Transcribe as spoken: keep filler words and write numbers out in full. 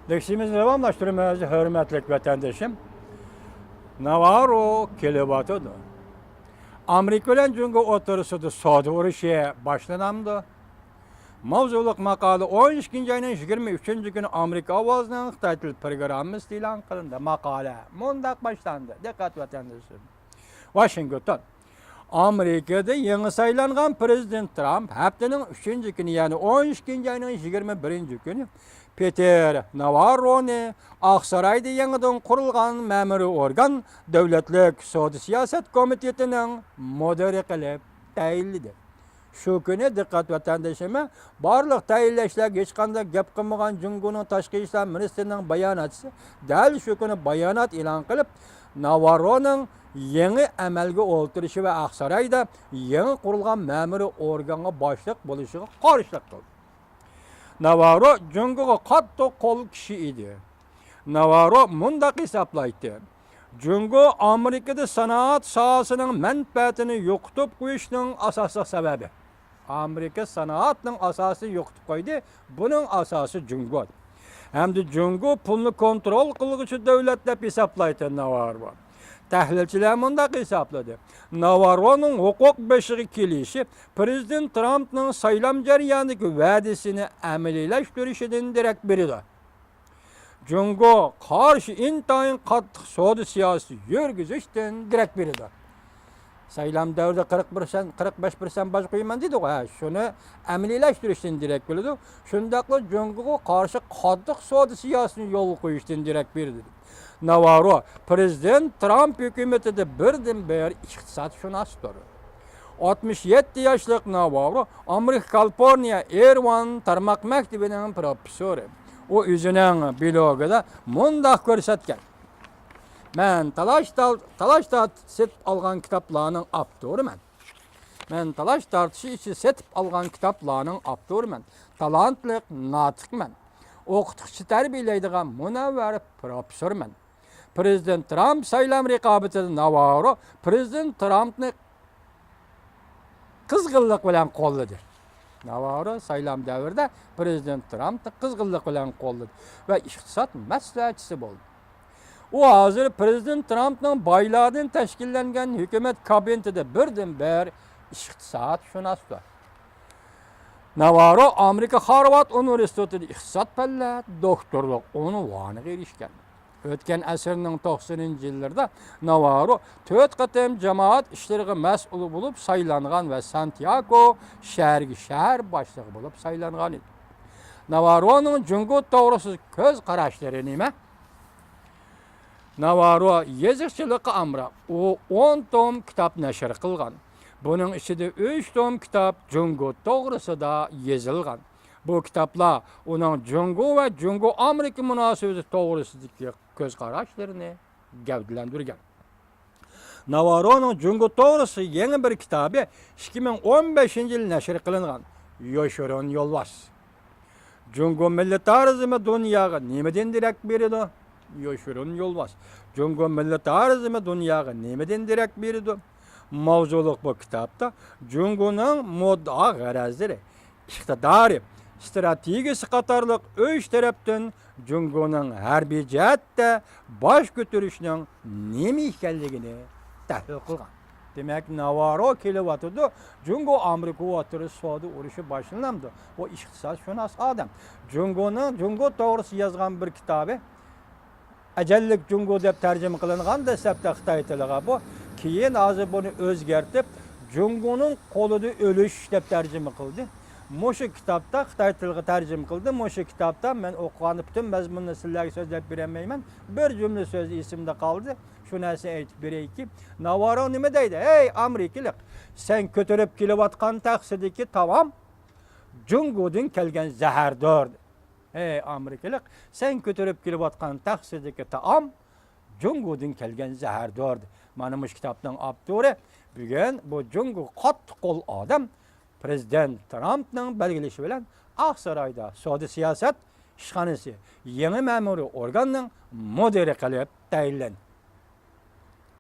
لېكسىيىمىزنى داۋاملاشتۇرىمىز، ھۆرمەتلىك ۋەتەندىشىم. ناۋارو كېلىۋاتىدۇ. ئامېرىكا بىلەن جۇڭگو ئوتتۇرىسىدا سودا ئۇرۇشى باشلىنامدۇ؟ ماۋزۇلۇق ماقالە ئون ئىككىنچى ئاينىڭ يىگىرمە ئۈچىنچى كۈنى ئامېرىكا ئاۋازىنىڭ خىتاي تىل پروگراممىسىدا ئېلان قىلىندى. ماقالە مۇنداق باشلاندى. دىققەت ۋەتەندىشىم. ۋاشىنگتون. ئامېرىكىدا يېڭى سايلانغان پىرېزىدېنت ترامپ ھەپتىنىڭ ئۈچىنچى كۈنى، يەنى ئون ئىككىنچى ئاينىڭ يىگىرمە بىرىنچى كۈنى پېتېر ناۋاررونى ئاقسارايدا يېڭىدىن قۇرۇلغان مەمۇرىي ئورگان، دۆلەتلىك سودا سىياسەت كومىتېتىنىڭ مۇدىرى قىلىپ تەيىنلىدى. شۇ كۈنى، دىققەت ۋەتەندىشىم، بارلىق تەيىنلەشلەرگە ھېچقانداق گەپ قىلمىغان جۇڭگونىڭ تاشقى ئىشلار مىنىستىرىنىڭ باياناتچىسى دەل شۇ كۈنى بايانات ئېلان قىلىپ، ناۋاررونىڭ يېڭى ئەمەلگە ئولتۇرۇشى ۋە ئاقسارايدا يېڭى قۇرۇلغان مەمۇرىي ئورگانغا باشلىق بولۇشىغا قارشىلىق قىلدى. ناۋاررو جۇڭگوغا قاتتىق قول كىشى ئىدى. ناۋاررو مۇنداق ھېسابلايتتى: جۇڭگو ئامېرىكىدا سانائەت ساھەسىنىڭ مەنپەئەتىنى يوقىتىپ قويۇشنىڭ ئاساسلىق سەۋەبى. ئامېرىكا سانائەتنىڭ ئاساسىنى يوقىتىپ قويدى، بۇنىڭ ئاساسى جۇڭگو. ھەمدە جۇڭگو پۇلنى كونترول قىلغۇچى دۆلەت دەپ ھېسابلايتتى ناۋاررو. تەھلىلچىلەر مۇنداق ھېسابلىدى: ناۋاررونىڭ ھوقۇق بېشىغا كېلىشى پىرېزىدېنت ترامپنىڭ سايلام جەريانىدىكى ۋەدىسىنى ئەمەلىيلەشتۈرۈشىدىن دېرەك بېرىدۇ. جۇڭگو قارشى ئىنتايىن قاتتىق سودا سىياسىتى يۈرگۈزۈشتىن دېرەك بېرىدۇ. سايلام دەۋرىدە قىرىق پىرسەنت، قىرىق بەش پىرسەنت باج قويىمەن دېدىغۇ، ھە، شۇنى ئەمەلىيلەشتۈرۈشتىن دېرەك بېرىدۇ. شۇنداقلا جۇڭگوغا قارشى قاتتىق سودا سىياسىتىنى يولغا قويۇشتىن دېرەك بېرىدۇ. ناۋاررو پىرېزىدېنت ترامپ ھۆكۈمىتىدە بىردىنبىر ئىقتىسادشۇناستۇر. ئاتمىش يەتتە ياشلىق ناۋاررو ئامېرىكا كالىفورنىيە ئېرۋان تارماق مەكتىۋىنىڭ پروفېسسورى. ئۇ ئۆزىنىڭ بىلوگىدا مۇنداق كۆرسەتكەن: مەن تالاش تال-، تالاش تارتىش سېتىپ ئالغان كىتابلارنىڭ ئاپتورىمەن. مەن تالاش تارتىشى ئىچىدە سېتىپ ئالغان كىتابلارنىڭ ئاپتورىمەن. تالانتلىق ناتىقمەن. ئوقۇتقۇچى تەربىيەلەيدىغان مۇنەۋۋەر پروفېسسورمەن. پىرېزىدېنت ترامپ سايلام رىقابىتىدە ناۋاررو پىرېزىدېنت ترامپنى قىزغىنلىق بىلەن قوللىدى. ناۋاررو سايلام دەۋرىدە پىرېزىدېنت ترامپنى قىزغىنلىق بىلەن قوللىدى ۋە ئىقتىساد مەسلىھەتچىسى بولدى. ئۇ ھازىر پىرېزىدېنت ترامپنىڭ بايلاردىن تەشكىللەنگەن ھۆكۈمەت كابىنېتىدا بىردىنبىر ئىقتىسادشۇناستۇر. ناۋاررو ئامېرىكا خارۋارد ئۇنىۋېرسىتېتىدا ئىقتىساد پەنلەر دوكتورلۇق ئۇنۋانىغا ئېرىشكەن. ئۆتكەن ئەسىرنىڭ توقسىنىنچى يىللىرىدا ناۋاررو تۆت قېتىم جامائەت ئىشلىرىغا مەسئۇل بولۇپ سايلانغان ۋە سانتىياگو شەھىرىگە شەھەر باشلىقى بولۇپ سايلانغان ئىدى. ناۋاررونىڭ جۇڭگو توغرىسىدىكى كۆز قاراشلىرى نېمە؟ ناۋاررو يېزىقچىلىققا ئامراق. ئۇ ئون توم كىتاب نەشر قىلغان. بۇنىڭ ئىچىدە ئۈچ توم كىتاب جۇڭگو توغرىسىدا يېزىلغان. بۇ كىتابلار ئۇنىڭ جۇڭگو ۋە جۇڭگو-ئامېرىكا مۇناسىۋىتى توغرىسىدىكى كۆز قاراشلىرىنى گەۋدىلەندۈرگەن. ناۋاررونىڭ جۇڭگو توغرىسىدا يېڭى بىر كىتابى ئىككى مىڭ ئون بەشىنچى يىلى نەشر قىلىنغان، يوشۇرۇن يولۋاس. جۇڭگو مىللىتارىزمى دۇنياغا نېمىدىن دېرەك بېرىدۇ؟ يوشۇرۇن يولۋاس. جۇڭگو مىللىتارىزمى دۇنياغا نېمىدىن دېرەك بېرىدۇ؟ ماۋزۇلۇق بۇ كىتابتا جۇڭگونىڭ مۇددىئا غەرەزلىرى، ئىقتىدارى، ئىستراتېگىيىسى قاتارلىق ئۈچ تەرەپتىن جۇڭگونىڭ ھەربىي جەھەتتە باش كۆتۈرۈشنىڭ نېمە ئىكەنلىكىنى تەھلىل قىلغان. دېمەك، ناۋاررو كېلىۋاتىدۇ، جۇڭگو ئامېرىكا ئوتتۇرىسىدا سودا ئۇرۇشى باشلىنامدۇ؟ بۇ ئىقتىسادشۇناس ئادەم. جۇڭگونىڭ جۇڭگو توغرىسىدا يازغان بىر كىتابى، ئەجەللىك جۇڭگو دەپ تەرجىمە قىلىنغان دەسلەپتە خىتاي تىلىغا بۇ. كېيىن ھازىر بۇنى ئۆزگەرتىپ، جۇڭگونىڭ قولىدا ئۆلۈش دەپ تەرجىمە قىلدى. مۇشۇ كىتابتا خىتاي تىلىغا تەرجىمە قىلدى. مۇشۇ كىتابتا مەن ئوقۇغاندا پۈتۈن مەزمۇننى سىلەرگە سۆزلەپ بېرەلمەيمەن. بىر جۈملە سۆزى ئېسىمدە قالدى. شۇ نەرسىنى ئېيتىپ بېرەيكى. ناۋاررو نېمە دەيدۇ؟ «ھەي، ئامېرىكىلىق، سەن كۆتۈرۈپ كېلىۋاتقان تەخسىدىكى تائام جۇڭگودىن كەلگەن زەھەردۇر.» ھەي ئامېرىكىلىق، سەن كۆتۈرۈپ كېلىۋاتقان تەخسىدىكى تائام جۇڭگودىن كەلگەن زەھەردۇر. مانا مۇشۇ كىتابنىڭ ئاپتورى بۈگۈن بۇ جۇڭگو قاتتىق قول ئادەم پىرېزىدېنت ترامپنىڭ بەلگىلىشى بىلەن ئاقسارايدا سودا سىياسەت ئىشخانىسى يېڭى مەمۇرىي ئورگاننىڭ مۇدىرى قىلىپ تەيىنلەندى.